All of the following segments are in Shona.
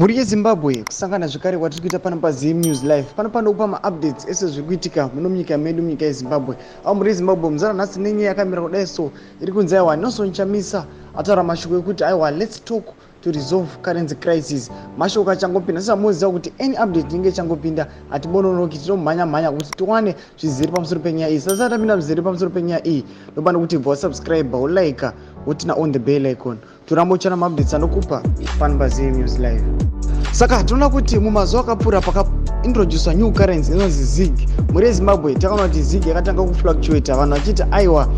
Mhuri yeZimbabwe, kusangana zvekare kwatiri kuita pano paZim News Live. Pano panokupa maupdates ese zviri kuitika muno munyika medu, munyika yeZimbabwe. Avo mhuri yeZimbabwe, muzara nhasi nenyaya yakamira kudai so, iri kunzi aiwa, Nelson Chamisa ataura mashoko ekuti aiwa, let's talk to resolve currency crisis. Mashoko achangopinda, sezamunoziva kuti any update inenge ichangopinda, hatibononoki, tinomhanya mhanya kuti tiwane zvizere pamusoro penyaya iyi. Sasa tapinda zvizere pamusoro penyaya iyi, ndopane kuti bva wasubscribe, wolike, woturn on the bell icon, toramba uchana maupdates anokupa pano paZim News Live. Saka tinoona kuti mumazuva akapfuura pakaintroducwa new currency inonzi ZiG, mhuri yeZimbabwe, takaona kuti ZiG yakatanga kufluctuata, vanhu vachiti aiwa,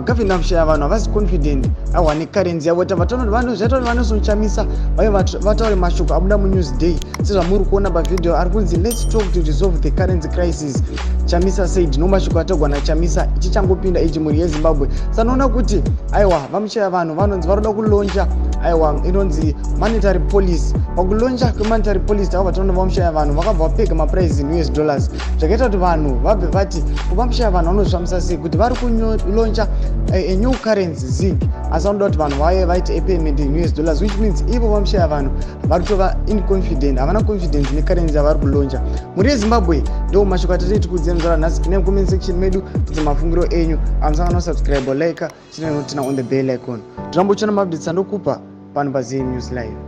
Governor Mushayavanhu havasi confident aiwa necurrency yavo. Tabva taona zvaita kuti vaNelson Chamisa vaive vataure mashoko abuda muNewsDay, sezvamuri kuona pavhidhiyo, ari kunzi "Let's talk to resolve the currency crisis," Chamisa said. No mashoko atagwa naChamisa ichichangopinda ichi, mhuri yeZimbabwe. Sanoona kuti aiwa, vaMushayavanhu vanonzi varoda kulauncha aiwa inonzi monetary policy. Pakulauncha kwemonetary policy, takabva taona vaMushayavanhu vakabva vapega maprices in US dollars, zvakaita kuti vanhu vabve vati kuvaMushayavanhu vanozvifambisa sei kuti vari kulauncha a new currency ZiG, asi vanoda kuti vanhu vaye vaite apayment in US dollars, which means ivo vaMushayavanhu vari kutova inconfident, havana confidence necurrency yavari kulauncha. Mhuri yeZimbabwe, ndo mashoko atatei tikuudzai muzara nhasi. Pinai mucomment section medu, tudze mafungiro enyu. Amusangana nosubscribe, like, turn on the bell icon, tirambo uchana maupdates andokupa pano paZim News Live.